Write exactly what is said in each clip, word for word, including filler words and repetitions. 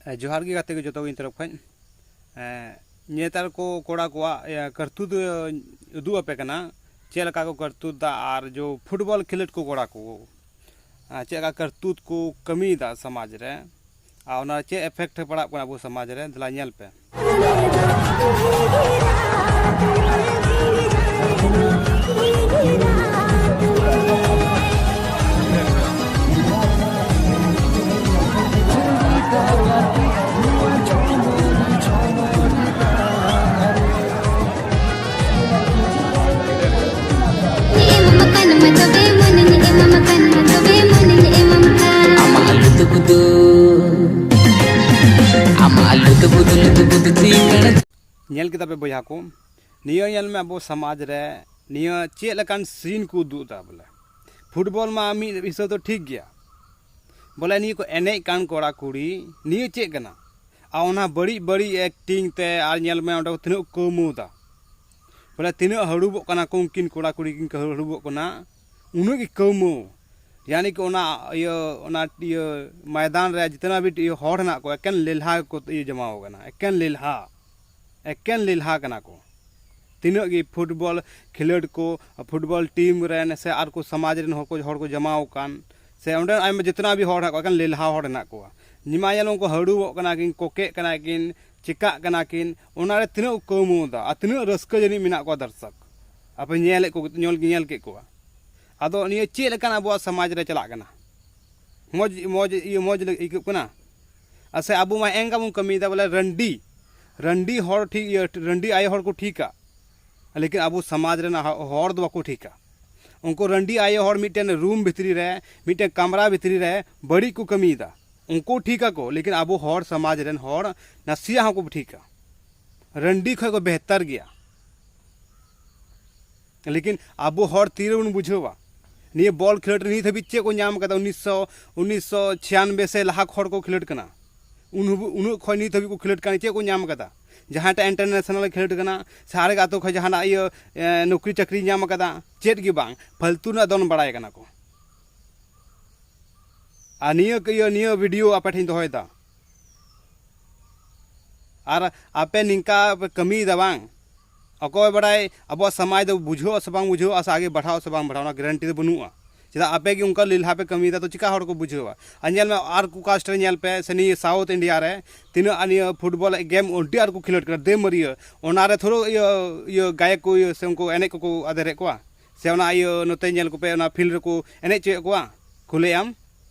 ᱮ, ᱡᱚᱦᱟᱨ ᱜᱮ ᱜᱟᱛᱮ ᱠᱚ ᱡᱚᱛᱚ ᱜᱮ ᱤᱧ ᱛᱚᱨᱚᱯ ᱠᱷᱚᱱ᱾ ᱮ, ᱱᱮᱛᱟᱨ ᱠᱚ ᱠᱚᱲᱟ ᱠᱚᱣᱟᱜ, ᱮ, ᱠᱟᱹᱨᱛᱩᱛ, ᱮ, ᱩᱫᱩᱜ ᱟᱯᱮ ᱠᱟᱱᱟ, ᱪᱮᱫ ᱞᱮᱠᱟ ᱠᱚ ᱠᱟᱹᱨᱛᱩᱛ ᱫᱟ ᱟᱨ ᱡᱚ ᱯᱷᱩᱴᱵᱚᱞ ᱠᱷᱮᱞᱳᱰ ᱠᱚ ᱠᱚᱲᱟ ᱠᱚ, ᱮ, ᱪᱮᱫ ᱞᱮᱠᱟ ᱠᱟᱹᱨᱛᱩᱛ ᱠᱚ ᱠᱟᱹᱢᱤᱭᱮᱫᱟ ᱥᱚᱢᱟᱡᱽ ᱨᱮ, ᱟᱨ ᱚᱱᱟ ᱪᱮᱫ effect ᱯᱟᱲᱟᱜ ᱠᱟᱱᱟ ᱟᱵᱚ ᱥᱚᱢᱟᱡᱽ ᱨᱮ, ᱫᱮᱞᱟ ᱧᱮᱞ ᱯᱮ᱾ ᱧᱮᱞ ᱠᱮᱫᱟ ᱯᱮ ᱵᱚᱭᱦᱟ ᱠᱚ, ᱱᱤᱭᱟᱹ ᱧᱮᱞ ᱢᱮ ᱟᱵᱚ ᱥᱚᱢᱟᱡᱽ ᱨᱮ ᱱᱤᱭᱟᱹ ᱪᱮᱫ ᱞᱮᱠᱟᱱ scene ᱠᱚ ᱩᱫᱩᱜ ᱮᱫᱟ᱾ ᱵᱚᱞᱮ ᱯᱷᱩᱴᱵᱚᱞ ᱢᱟ ᱢᱤᱫ ᱦᱤᱥᱟᱹᱵ ᱫᱚ ᱴᱷᱤᱠ ᱜᱮᱭᱟ, ᱵᱚᱞᱮ ᱱᱤᱭᱟᱹ ᱠᱚ ᱮᱱᱮᱡ ᱠᱟᱱ ᱠᱚᱲᱟ ᱠᱩᱲᱤ, ᱱᱤᱭᱟᱹ ᱪᱮᱫ ᱠᱟᱱᱟ? ᱟᱨ ᱚᱱᱟ ᱵᱟᱹᱲᱤᱡ ᱵᱟᱹᱲᱤᱡ acting ᱛᱮ, ᱟᱨ ᱧᱮᱞ ᱢᱮ ᱚᱸᱰᱮ ᱛᱤᱱᱟᱹᱜ ᱠᱟᱹᱣᱢᱟᱹᱣ ᱮᱫᱟ, ᱵᱚᱞᱮ ᱛᱤᱱᱟᱹᱜ ᱦᱟᱹᱲᱩᱵᱚᱜ ᱠᱟᱱᱟ ᱠᱚ ᱩᱱᱠᱤᱱ ᱠᱚᱲᱟ ᱠᱩᱲᱤ ᱠᱤᱱ ᱦᱟᱹᱲᱩᱵᱚᱜ ᱠᱟᱱᱟ, ᱩᱱᱟᱹᱜ ᱜᱮ ᱠᱟᱹᱣᱢᱟᱹᱣ᱾ ᱭᱟᱱᱤ ᱠᱤ ᱚᱱᱟ ᱤᱭᱟᱹ, ᱚᱱᱟ ᱤᱭᱟᱹ ᱢᱚᱭᱫᱟᱱ ᱨᱮ ᱡᱤᱛᱱᱟ ᱵᱤ ᱤᱭᱟᱹ ᱦᱚᱲ ᱦᱮᱱᱟᱜ ᱠᱚᱣᱟ, ᱮᱠᱮᱱ ᱞᱮᱞᱦᱟ ᱠᱚ ᱤᱭᱟᱹ ᱡᱚᱢᱟᱣ ᱠᱟᱱᱟ, ᱮᱠᱮᱱ ᱞᱮᱞᱦᱟ, ᱮᱠᱮᱱ ᱞᱮᱞᱦᱟ ᱠᱟᱱᱟ ᱠᱚ᱾ ᱛᱤᱱᱟᱹᱜ ᱜᱮ ᱯᱷᱩᱴᱵᱚᱞ ᱠᱷᱮᱞᱳᱰ ᱠᱚ, ᱯᱷᱩᱴᱵᱚᱞ ᱴᱤᱢ ᱨᱮᱱ ᱥᱮ ᱟᱨ ᱠᱚ ᱥᱚᱢᱟᱡᱽ ᱨᱮᱱ ᱦᱚᱲ ᱠᱚ, ᱦᱚᱲ ᱠᱚ ᱡᱚᱢᱟᱣ ᱟᱠᱟᱱ, ᱥᱮ ᱚᱸᱰᱮ ᱟᱭᱢᱟ ᱡᱤᱛᱱᱟ ᱵᱤ ᱦᱚᱲ ᱦᱮᱱᱟᱜ ᱠᱚᱣᱟ, ᱮᱠᱮᱱ ᱞᱮᱞᱦᱟ ᱦᱚᱲ ᱦᱮᱱᱟᱜ ᱠᱚᱣᱟ᱾ ᱧᱮᱢᱟ ᱧᱮᱞ ᱩᱱᱠᱩ ᱦᱟᱹᱲᱩᱵᱚᱜ ᱠᱟᱱᱟ ᱠᱤᱱ, ᱠᱚᱠᱮᱜ ᱠᱟᱱᱟ ᱠᱤᱱ, ᱪᱮᱠᱟᱜ ᱠᱟᱱᱟ ᱠᱤᱱ, ᱚᱱᱟ ᱨᱮ ᱛᱤᱱᱟᱹᱜ ᱠᱚ ᱠᱟᱹᱣᱢᱟᱹᱣ ᱮᱫᱟ ᱟᱨ ᱛᱤᱱᱟᱹᱜ ᱨᱟᱹᱥᱠᱟᱹ ᱡᱟᱹᱱᱤᱡ ᱢᱮᱱᱟᱜ ᱠᱚᱣᱟ ᱫᱚᱨᱥᱚᱠ᱾ ᱟᱯᱮ ᱧᱮᱞᱮᱫ ᱠᱚ, ᱧᱮᱞ, ᱧᱮᱞ ᱠᱮᱫ ᱠᱚᱣᱟ᱾ ᱟᱫᱚ ᱱᱤᱭᱟᱹ ᱪᱮᱫ ᱞᱮᱠᱟᱱ ᱟᱵᱚᱣᱟᱜ ᱥᱚᱢᱟᱡᱽ ᱨᱮ ᱪᱟᱞᱟᱜ ᱠᱟᱱᱟ? ᱢᱚᱡᱽ, ᱢᱚᱡᱽ, ᱤᱭᱟᱹ, ᱢᱚᱡᱽ ᱟᱹᱭᱠᱟᱹᱜ ᱠᱟᱱᱟ? ᱟᱨ ᱥᱮ ᱟᱵᱚ ᱢᱟ ᱮᱱᱠᱟ ᱵᱚᱱ ᱠᱟᱹᱢᱤᱭᱮᱫᱟ, ᱵᱚᱞᱮ ᱨᱟᱺᱰᱤ, ᱨᱟᱺᱰᱤ ᱦᱚᱲ ᱴᱷᱤᱠ, ᱤᱭᱟᱹ, ᱨᱟᱺᱰᱤ ᱟᱭᱳ ᱦᱚᱲ ᱠᱚ ᱴᱷᱤᱠᱟ, ᱞᱮᱠᱤᱱ ᱟᱵᱚ ᱥᱚᱢᱟᱡᱽ ᱨᱮᱱ ᱦᱚ-, ᱦᱚᱲ ᱫᱚ ᱵᱟᱠᱚ ᱴᱷᱤᱠᱟ᱾ ᱩᱱᱠᱩ ᱨᱟᱺᱰᱤ ᱟᱭᱳ ᱦᱚᱲ ᱢᱤᱫᱴᱮᱱ ᱨᱩᱢ ᱵᱷᱤᱛᱨᱤ ᱨᱮ, ᱢᱤᱫᱴᱮᱱ ᱠᱟᱢᱨᱟ ᱵᱷᱤᱛᱨᱤ ᱨᱮ ᱵᱟᱹᱲᱤᱡ ᱠᱚ ᱠᱟᱹᱢᱤᱭᱮᱫᱟ᱾ ᱩᱱᱠᱩ ᱴᱷᱤᱠ ᱟᱠᱚ, ᱞᱮᱠᱤᱱ ᱟᱵᱚ ᱦᱚᱲ ᱥᱚᱢᱟᱡᱽ ᱨᱮᱱ ᱦᱚᱲ ᱱᱟᱥᱮᱭᱟᱜ ᱦᱚᱸᱠᱚ ᱴᱷᱤᱠᱟ, ᱨᱟᱺᱰᱤ ᱠᱷᱚᱡ ᱠᱚ ᱵᱮᱦᱛᱟᱨ ᱜᱮᱭᱟ᱾ ᱞᱮᱠᱤᱱ ᱟᱵᱚ ᱦᱚᱲ ᱛᱤᱨᱮᱵᱚᱱ ᱵᱩᱡᱷᱟᱹᱣᱟ? ᱱᱤᱭᱟᱹ ᱵᱚᱞ ᱠᱷᱮᱞᱳᱰ ᱨᱮ ᱱᱤᱛ ᱦᱟᱹᱵᱤᱡ ᱪᱮᱫ ᱠᱚ ᱧᱟᱢ ᱠᱟᱫᱟ? ᱩᱱᱤᱥᱥᱚ, ᱩᱱᱤᱥᱥᱚ ᱪᱷᱤᱭᱟᱱᱵᱮ ᱥᱮ ᱞᱟᱦᱟ ᱦᱚᱲ ᱠᱚ ᱠᱷᱮᱞᱳᱰ ᱠᱟᱱᱟ, ᱩᱱ ᱦᱟᱹᱵᱤᱡ, ᱩᱱᱟᱹᱜ ᱠᱷᱚᱱ ᱱᱤᱛ ᱦᱟᱹᱵᱤᱡ ᱠᱚ ᱠᱷᱮᱞᱳᱰ ᱠᱟᱱᱟ, ᱪᱮᱫ ᱠᱚ ᱧᱟᱢ ᱠᱟᱫᱟ? ᱡᱟᱦᱟᱸᱭᱴᱟᱜ international ᱠᱷᱮᱞᱳᱰ ᱠᱟᱱᱟ, ᱥᱮ ᱟᱨᱮᱠ ᱟᱛᱳ ᱠᱷᱚᱱ ᱡᱟᱦᱟᱱᱟᱜ ᱤᱭᱟᱹ, ᱮ, ᱱᱚᱠᱨᱤ ᱪᱟᱹᱠᱨᱤ ᱧᱟᱢ ᱠᱟᱫᱟ? ᱪᱮᱫ ᱜᱮ ᱵᱟᱝ, ᱯᱷᱟᱞᱛᱩ ᱨᱮᱱᱟᱜ ᱫᱚᱱ ᱵᱟᱲᱟᱭ ᱠᱟᱱᱟ ᱠᱚ᱾ ᱟᱨ ᱱᱤᱭᱟᱹ, ᱤᱭᱟᱹ, ᱱᱤᱭᱟᱹ video ᱟᱯᱮ ᱴᱷᱮᱱ ᱫᱚᱦᱚᱭᱮᱫᱟ᱾ ᱟᱨ ᱟᱯᱮ ᱱᱤᱝᱠᱟ ᱯᱮ ᱠᱟᱹᱢᱤᱭᱮᱫᱟ ᱵᱟᱝ? ᱚᱠᱚᱭ ᱵᱟᱲᱟᱭ ᱟᱵᱚᱣᱟᱜ ᱥᱚᱢᱟᱡᱽ ᱫᱚ ᱵᱩᱡᱷᱟᱹᱜᱼᱟ ᱥᱮ ᱵᱟᱝ ᱵᱩᱡᱷᱟᱹᱜᱼᱟ, ᱥᱮ ᱟᱜᱮ ᱵᱟᱲᱦᱟᱜᱼᱟ ᱥᱮ ᱵᱟᱝ ᱵᱟᱲᱦᱟᱜᱼᱟ, ᱚᱱᱟ ᱜᱮᱨᱮᱱᱴᱤ ᱫᱚ ᱵᱟᱹᱱᱩᱜᱼᱟ᱾ ᱪᱮᱫᱟᱜ ᱟᱯᱮ ᱜᱮ ᱚᱱᱠᱟ ᱞᱮᱞᱦᱟ ᱯᱮ ᱠᱟᱹᱢᱤᱭᱮᱫᱟ, ᱛᱚ ᱪᱤᱠᱟ ᱦᱚᱲ ᱠᱚ ᱵᱩᱡᱷᱟᱹᱣᱟ? ᱟᱨ ᱧᱮᱞ ᱢᱮ, ᱟᱨ ᱠᱚ ᱠᱟᱥᱴ ᱨᱮ ᱧᱮᱞ ᱯᱮ, ᱥᱮ ᱱᱤᱭᱟᱹ ᱥᱟᱣᱩᱛᱷ ᱤᱱᱰᱤᱭᱟ ᱨᱮ ᱛᱤᱱᱟᱹᱜ ᱟᱨ ᱱᱤᱭᱟᱹ ᱯᱷᱩᱴᱵᱚᱞ ᱜᱮᱢ ᱟᱹᱰᱤ ᱟᱸᱴ ᱠᱚ ᱠᱷᱮᱞᱳᱰ ᱠᱟᱱᱟ, ᱫᱮᱢᱟᱹᱨᱤᱭᱟᱹ, ᱚᱱᱟ ᱨᱮ ᱛᱷᱚᱲᱟ ᱤᱭᱟᱹ, ᱤᱭᱟᱹ ᱜᱟᱭᱚᱠ ᱠᱚ, ᱤᱭᱟᱹ ᱥᱮ ᱩᱱᱠᱩ ᱮᱱᱮᱡ ᱠᱚᱠᱚ ᱟᱫᱮᱨᱮᱫ ᱠᱚᱣᱟ? ᱥᱮ ᱚᱱᱟ ᱤᱭᱟᱹ ᱱᱚᱛᱮ ᱧᱮᱞ ᱠᱚᱯᱮ, ᱚᱱᱟ ᱯᱷᱤᱞᱰ ᱨᱮᱠᱚ ᱮᱱᱮᱡ ᱦᱚᱪᱚᱭᱮᱫ ᱠᱚᱣᱟ ᱠᱷᱩᱞᱮ ᱟᱢ?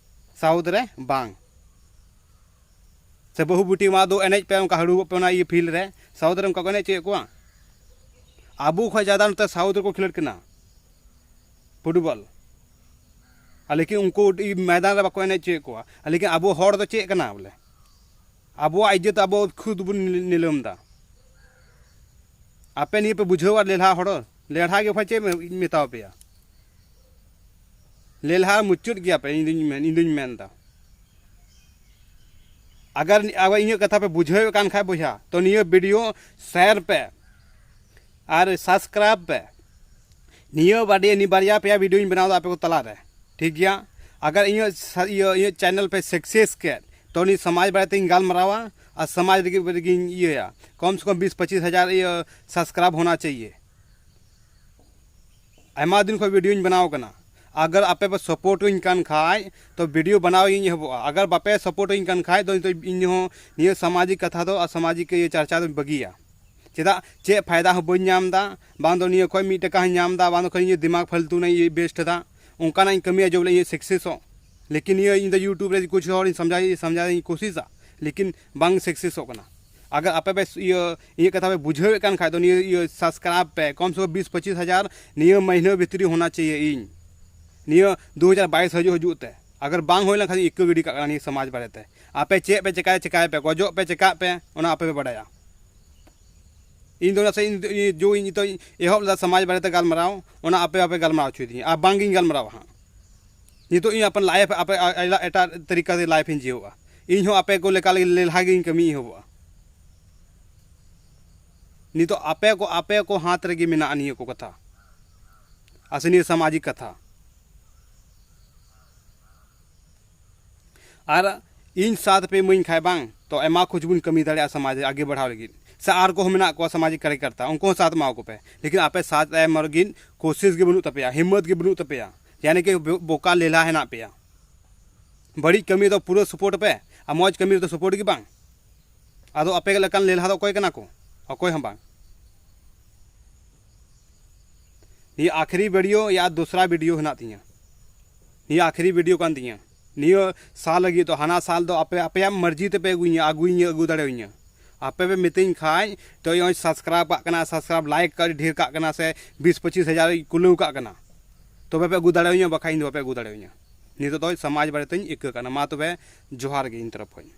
ᱥᱟᱣᱩᱛᱷ ᱨᱮ ᱵᱟᱝ᱾ ᱥᱮ ᱵᱟᱹᱦᱩ ᱵᱤᱴᱤ ᱢᱟ ᱫᱚ ᱮᱱᱮᱡ ᱯᱮ, ᱚᱱᱠᱟ ᱦᱟᱹᱲᱩᱵᱚᱜ ᱯᱮ ᱚᱱᱟ ᱤᱭᱟᱹ ᱯᱷᱤᱞᱰ ᱨᱮ, ᱥᱟᱣᱩᱛᱷ ᱨᱮ ᱚᱱᱠᱟ ᱠᱚ ᱮᱱᱮᱡ ᱦᱚᱪᱚᱭᱮᱫ ᱠᱚᱣᱟ? ᱟᱵᱚ ᱠᱷᱚᱱ ᱡᱟᱫᱟ ᱱᱚᱛᱮ ᱥᱟᱣᱩᱛᱷ ᱨᱮᱠᱚ ᱠᱷᱮᱞᱳᱰ ᱠᱟᱱᱟ ᱯᱷᱩᱴᱵᱚᱞ, ᱟᱨ ᱞᱮᱠᱤᱱ ᱩᱱᱠᱩ ᱢᱚᱭᱫᱟᱱ ᱨᱮ ᱵᱟᱠᱚ ᱮᱱᱮᱡ ᱦᱚᱪᱚᱭᱮᱫ ᱠᱚᱣᱟ᱾ ᱟᱨ ᱞᱮᱠᱤᱱ ᱟᱵᱚ ᱦᱚᱲ ᱫᱚ ᱪᱮᱫ ᱠᱟᱱᱟ ᱵᱚᱞᱮ? ᱟᱵᱚᱣᱟᱜ ᱤᱡᱽᱡᱚᱛ ᱟᱵᱚ ᱠᱷᱩᱫ ᱵᱚᱱ ᱱᱤᱞᱟᱹᱢ ᱮᱫᱟ᱾ ᱟᱯᱮ ᱱᱤᱭᱟᱹ ᱯᱮ ᱵᱩᱡᱷᱟᱹᱣᱟ ᱞᱮᱞᱦᱟ ᱦᱚᱲ, ᱞᱮᱞᱦᱟ ᱜᱮ ᱵᱟᱠᱷᱟᱱ ᱪᱮᱫ ᱤᱧ ᱢᱮᱛᱟ ᱯᱮᱭᱟ? ᱞᱮᱞᱦᱟ ᱢᱩᱪᱟᱹᱫ ᱜᱮᱭᱟ ᱯᱮ, ᱤᱧ ᱫᱩᱧ ᱢᱮᱱ, ᱤᱧ ᱫᱩᱧ ᱢᱮᱱ ᱮᱫᱟ᱾ ᱟᱜᱟᱨ, ᱟᱜᱟᱨ ᱤᱧᱟᱹᱜ ᱠᱟᱛᱷᱟ ᱯᱮ ᱵᱩᱡᱷᱟᱹᱣᱮᱫ ᱠᱟᱱ ᱠᱷᱟᱡ ᱵᱚᱭᱦᱟ, ᱛᱚ ᱱᱤᱭᱟᱹ ᱵᱷᱤᱰᱤᱭᱳ ᱥᱮᱭᱟᱨ ᱯᱮ ᱟᱨ ᱥᱟᱵᱥᱠᱨᱟᱭᱤᱵᱽ ᱯᱮ᱾ ᱱᱤᱭᱟᱹ ᱵᱟᱰᱮ, ᱱᱤᱭᱟᱹ ᱵᱟᱨᱭᱟ ᱯᱮᱭᱟ ᱵᱷᱤᱰᱤᱭᱳᱧ ᱵᱮᱱᱟᱣ ᱮᱫᱟ ᱟᱯᱮ ᱠᱚ ᱛᱟᱞᱟᱨᱮ, ᱴᱷᱤᱠ ᱜᱮᱭᱟ? ᱟᱜᱟᱨ ᱤᱧᱟᱹᱜ ᱥᱟ-, ᱤᱭᱟᱹ, ᱤᱧᱟᱹᱜ ᱪᱮᱱᱮᱞ ᱯᱮ ᱥᱟᱠᱥᱮᱥ ᱠᱮᱫ, ᱛᱚ ᱩᱱᱤ ᱥᱚᱢᱟᱡᱽ ᱵᱟᱨᱮ ᱛᱮᱧ ᱜᱟᱞᱢᱟᱨᱟᱣᱟ ᱟᱨ ᱥᱚᱢᱟᱡᱽ ᱞᱟᱹᱜᱤᱫ ᱨᱮᱜᱮᱧ ᱤᱭᱟᱹᱭᱟ᱾ ᱠᱚᱢ ᱥᱮ ᱠᱚᱢ ᱵᱤᱥ ᱯᱚᱸᱪᱤᱥ ᱦᱟᱡᱟᱨ ᱤᱭᱟᱹ ᱥᱟᱵᱥᱠᱨᱟᱭᱤᱵᱽ ᱦᱳᱱᱟ ᱪᱟᱦᱤᱭᱮ᱾ ᱟᱭᱢᱟ ᱫᱤᱱ ᱠᱷᱚᱱ ᱵᱷᱤᱰᱤᱭᱳᱧ ᱵᱮᱱᱟᱣ ᱠᱟᱱᱟ᱾ ᱟᱜᱟᱨ ᱟᱯᱮ ᱯᱮ ᱥᱟᱯᱳᱨᱴ ᱟᱹᱧ ᱠᱟᱱ ᱠᱷᱟᱡ, ᱛᱚ ᱵᱷᱤᱰᱤᱭᱳ ᱵᱮᱱᱟᱣ ᱤᱧ ᱮᱦᱚᱵᱚᱜᱼᱟ᱾ ᱟᱜᱟᱨ ᱵᱟᱯᱮ ᱥᱟᱯᱳᱨᱴ ᱟᱹᱧ ᱠᱟᱱ ᱠᱷᱟᱡ ᱫᱚ, ᱱᱤᱛᱚᱜ ᱤᱧ ᱦᱚᱸ ᱱᱤᱭᱟᱹ ᱥᱟᱢᱟᱡᱤᱠ ᱠᱟᱛᱷᱟ ᱫᱚ ᱟᱨ ᱥᱟᱢᱟᱡᱤᱠ ᱤᱭᱟᱹ ᱪᱟᱨᱪᱟ ᱫᱚᱧ ᱵᱟᱹᱜᱤᱭᱟ᱾ ᱪᱮᱫᱟᱜ? ᱪᱮᱫ ᱯᱷᱟᱭᱫᱟ ᱦᱚᱸ ᱵᱟᱹᱧ ᱧᱟᱢ ᱮᱫᱟ, ᱵᱟᱝ ᱫᱚ ᱱᱤᱭᱟᱹ ᱠᱷᱚᱱ ᱢᱤᱫ ᱴᱟᱠᱟ ᱦᱚᱸᱧ ᱧᱟᱢ ᱮᱫᱟ, ᱵᱟᱝ ᱫᱚ ᱠᱷᱟᱹᱞᱤ ᱤᱧᱟᱹᱜ ᱫᱤᱢᱟᱜᱽ ᱯᱷᱟᱞᱛᱩ ᱨᱮ ᱤᱭᱟᱹ ᱵᱮᱥᱴ ᱮᱫᱟ᱾ ᱚᱱᱠᱟᱱᱟᱜ ᱤᱧ ᱠᱟᱹᱢᱤᱭᱟ ᱡᱮ ᱵᱚᱞᱮ ᱤᱧᱟᱹᱜ ᱥᱟᱠᱥᱮᱥᱚᱜ᱾ ᱞᱮᱠᱤᱱ ᱱᱤᱭᱟᱹ ᱤᱧ ᱫᱚ YouTube ᱨᱮ ᱠᱩᱪᱷ ᱦᱚᱲ ᱤᱧ ᱥᱟᱢᱡᱷᱟᱣ, ᱥᱟᱢᱡᱷᱟᱣ ᱤᱧ ᱠᱩᱥᱤᱥᱟ, ᱞᱮᱠᱤᱱ ᱵᱟᱝ ᱥᱟᱠᱥᱮᱥᱚᱜ ᱠᱟᱱᱟ᱾ ᱟᱜᱟᱨ ᱟᱯᱮ ᱯᱮ ᱤᱭᱟᱹ, ᱤᱧᱟᱹᱜ ᱠᱟᱛᱷᱟ ᱯᱮ ᱵᱩᱡᱷᱟᱹᱣᱮᱫ ᱠᱟᱱ ᱠᱷᱟᱡ ᱫᱚ ᱱᱤᱭᱟᱹ, ᱤᱭᱟᱹ ᱥᱟᱵᱥᱠᱨᱟᱭᱤᱵᱽ ᱯᱮ, ᱠᱚᱢ ᱥᱮ ᱠᱚᱢ ᱵᱤᱥ ᱯᱚᱸᱪᱤᱥ ᱦᱟᱡᱟᱨ ᱱᱤᱭᱟᱹ ᱢᱟᱹᱦᱱᱟᱹ ᱵᱷᱤᱛᱨᱤ ᱦᱳᱱᱟ ᱪᱟᱦᱤᱭᱮ ᱤᱧ, ᱱᱤᱭᱟᱹ ᱫᱩ ᱦᱟᱡᱟᱨ ᱵᱟᱭᱤᱥ ᱦᱤᱡᱩᱜ, ᱦᱤᱡᱩᱜ ᱛᱮ᱾ ᱟᱜᱟᱨ ᱵᱟᱝ ᱦᱩᱭ ᱞᱮᱱᱠᱷᱟᱱ ᱤᱠᱟᱹ ᱜᱤᱰᱤ ᱠᱟᱜ ᱠᱟᱱᱟ ᱱᱤᱭᱟᱹ ᱥᱚᱢᱟᱡᱽ ᱵᱟᱨᱮᱛᱮ᱾ ᱟᱯᱮ ᱪᱮᱫ ᱯᱮ ᱪᱮᱠᱟᱭᱟ, ᱪᱮᱠᱟᱭ ᱯᱮ, ᱜᱚᱡᱚᱜ ᱯᱮ, ᱪᱮᱠᱟᱜ ᱯᱮ, ᱚᱱᱟ ᱟᱯᱮ ᱯᱮ ᱵᱟᱰᱟᱭᱟ᱾ ᱤᱧ ᱫᱚ ᱚᱱᱟ ᱥᱮ ᱤᱧ, ᱤᱧ, ᱡᱚ ᱤᱧ ᱱᱤᱛᱚᱜ ᱤᱧ ᱮᱦᱚᱵ ᱞᱮᱫᱟ ᱥᱚᱢᱟᱡᱽ ᱵᱟᱨᱮᱛᱮ ᱜᱟᱞᱢᱟᱨᱟᱣ, ᱚᱱᱟ ᱟᱯᱮ ᱵᱟᱯᱮ ᱜᱟᱞᱢᱟᱨᱟᱣ ᱦᱚᱪᱚᱭᱫᱤᱧᱟ, ᱟᱨ ᱵᱟᱝ ᱜᱤᱧ ᱜᱟᱞᱢᱟᱨᱟᱣᱟ ᱦᱟᱸᱜ᱾ ᱱᱤᱛᱚᱜ ᱤᱧ ᱟᱯᱮ ᱞᱟᱭᱤᱯᱷ, ᱟᱯᱮ ᱟ-, ᱟ-, ᱮᱴᱟᱜ ᱛᱟᱹᱨᱤᱠᱟ ᱛᱮ ᱞᱟᱭᱤᱯᱷ ᱤᱧ ᱡᱤᱭᱟᱹᱣᱟ᱾ ᱤᱧ ᱦᱚᱸ ᱟᱯᱮ ᱠᱚ ᱞᱮᱠᱟ ᱞᱮ-, ᱞᱮᱞᱦᱟ ᱜᱤᱧ ᱠᱟᱹᱢᱤ ᱮᱦᱚᱵᱚᱜᱼᱟ᱾ ᱱᱤᱛᱚᱜ ᱟᱯᱮ ᱠᱚ, ᱟᱯᱮ ᱠᱚ ᱦᱟᱛ ᱨᱮᱜᱮ ᱢᱮᱱᱟᱜᱼᱟ ᱱᱤᱭᱟᱹ ᱠᱚ ᱠᱟᱛᱷᱟ, ᱟᱨ ᱥᱮ ᱱᱤᱭᱟᱹ ᱥᱟᱢᱟᱡᱤᱠ ᱠᱟᱛᱷᱟ᱾ ᱟᱨ ᱤᱧ ᱥᱟᱛ ᱯᱮ ᱤᱢᱟᱹᱧ ᱠᱷᱟᱡ ᱵᱟᱝ, ᱛᱚ ᱮᱢᱟ ᱠᱷᱚᱡ ᱵᱚᱱ ᱠᱟᱹᱢᱤ ᱫᱟᱲᱮᱭᱟᱜᱼᱟ ᱥᱚᱢᱟᱡᱽ ᱨᱮ ᱟᱜᱮ ᱵᱟᱲᱦᱟᱣ ᱞᱟᱹᱜᱤᱫ᱾ ᱥᱮ ᱟᱨ ᱠᱚᱦᱚᱸ ᱢᱮᱱᱟᱜ ᱠᱚᱣᱟ ᱥᱟᱢᱟᱡᱤᱠ ᱠᱟᱨᱭᱚᱠᱚᱨᱛᱟ, ᱩᱱᱠᱩ ᱦᱚᱸ ᱥᱟᱛ ᱮᱢᱟ ᱠᱚ ᱯᱮ, ᱞᱮᱠᱤᱱ ᱟᱯᱮ ᱥᱟᱛ ᱮᱢ ᱞᱟᱹᱜᱤᱫ ᱠᱳᱥᱤᱥ ᱜᱮ ᱵᱟᱹᱱᱩᱜ ᱛᱟᱯᱮᱭᱟ, ᱦᱤᱢᱢᱚᱛ ᱜᱮ ᱵᱟᱹᱱᱩᱜ ᱛᱟᱯᱮᱭᱟ᱾ ᱭᱟᱱᱤ ᱠᱤ ᱵᱚ-, ᱵᱚᱠᱟ ᱞᱮᱞᱦᱟ ᱦᱮᱱᱟᱜ ᱯᱮᱭᱟ᱾ ᱵᱟᱹᱲᱤᱡ ᱠᱟᱹᱢᱤ ᱫᱚ ᱯᱩᱨᱟᱹ ᱥᱟᱯᱳᱨᱴ ᱯᱮ, ᱟᱨ ᱢᱚᱡᱽ ᱠᱟᱹᱢᱤ ᱨᱮᱫᱚ ᱥᱟᱯᱳᱨᱴ ᱜᱮ ᱵᱟᱝ᱾ ᱟᱫᱚ ᱟᱯᱮ ᱞᱮᱠᱟᱱ ᱞᱮᱞᱦᱟ ᱫᱚ ᱚᱠᱚᱭ ᱠᱟᱱᱟ ᱠᱚ? ᱚᱠᱚᱭ ᱦᱚᱸ ᱵᱟᱝ᱾ ᱱᱤᱭᱟᱹ ᱟᱠᱷᱨᱤ ᱵᱷᱤᱰᱤᱭᱳ ᱭᱟ ᱫᱚᱥᱨᱟ ᱵᱷᱤᱰᱤᱭᱳ ᱦᱮᱱᱟᱜ ᱛᱤᱧᱟᱹ᱾ ᱱᱤᱭᱟᱹ ᱟᱠᱷᱨᱤ ᱵᱷᱤᱰᱤᱭᱳ ᱠᱟᱱ ᱛᱤᱧᱟᱹ᱾ ᱱᱤᱭᱟᱹ ᱥᱟᱞ ᱞᱟᱹᱜᱤᱫ ᱫᱚ, ᱦᱟᱱᱟ ᱥᱟᱞ ᱫᱚ ᱟᱯᱮ ᱟᱯᱮᱭᱟᱜ ᱢᱟᱨᱡᱤ ᱛᱮᱯᱮ ᱟᱹᱜᱩᱧᱟ, ᱟᱹᱜᱩᱧᱟ, ᱟᱹᱜᱩ ᱫᱟᱲᱮᱭᱟᱹᱧᱟ᱾ ᱟᱯᱮ ᱯᱮ ᱢᱤᱛᱟᱹᱧ ᱠᱷᱟᱡ ᱛᱚ ᱤᱧ ᱥᱟᱵᱥᱠᱨᱟᱭᱤᱵ ᱠᱟᱜ ᱠᱟᱱᱟ, ᱥᱟᱵᱥᱠᱨᱟᱭᱤᱵ ᱞᱟᱭᱤᱠ ᱠᱟᱜ ᱰᱷᱮᱨ ᱠᱟᱜ ᱠᱟᱱᱟ, ᱥᱮ ᱵᱤᱥ ᱯᱚᱸᱪᱤᱥ ᱦᱟᱡᱟᱨ ᱤᱧ ᱠᱩᱞᱟᱹᱣ ᱠᱟᱜ ᱠᱟᱱᱟ, ᱛᱚᱵᱮ ᱯᱮ ᱟᱹᱜᱩ ᱫᱟᱲᱮᱭᱟᱹᱧᱟ, ᱵᱟᱠᱷᱟᱡ ᱤᱧ ᱫᱚ ᱵᱟᱯᱮ ᱟᱹᱜᱩ ᱫᱟᱲᱮᱭᱟᱹᱧᱟ᱾ ᱱᱤᱛᱚᱜ ᱫᱚ ᱥᱚᱢᱟᱡᱽ ᱵᱟᱨᱮ ᱛᱮᱧ ᱤᱠᱟᱹ ᱠᱟᱱᱟ᱾ ᱢᱟ ᱛᱚᱵᱮ, ᱡᱚᱦᱟᱨ ᱜᱮ ᱤᱧ ᱛᱚᱨᱚᱯ ᱠᱷᱚᱱ᱾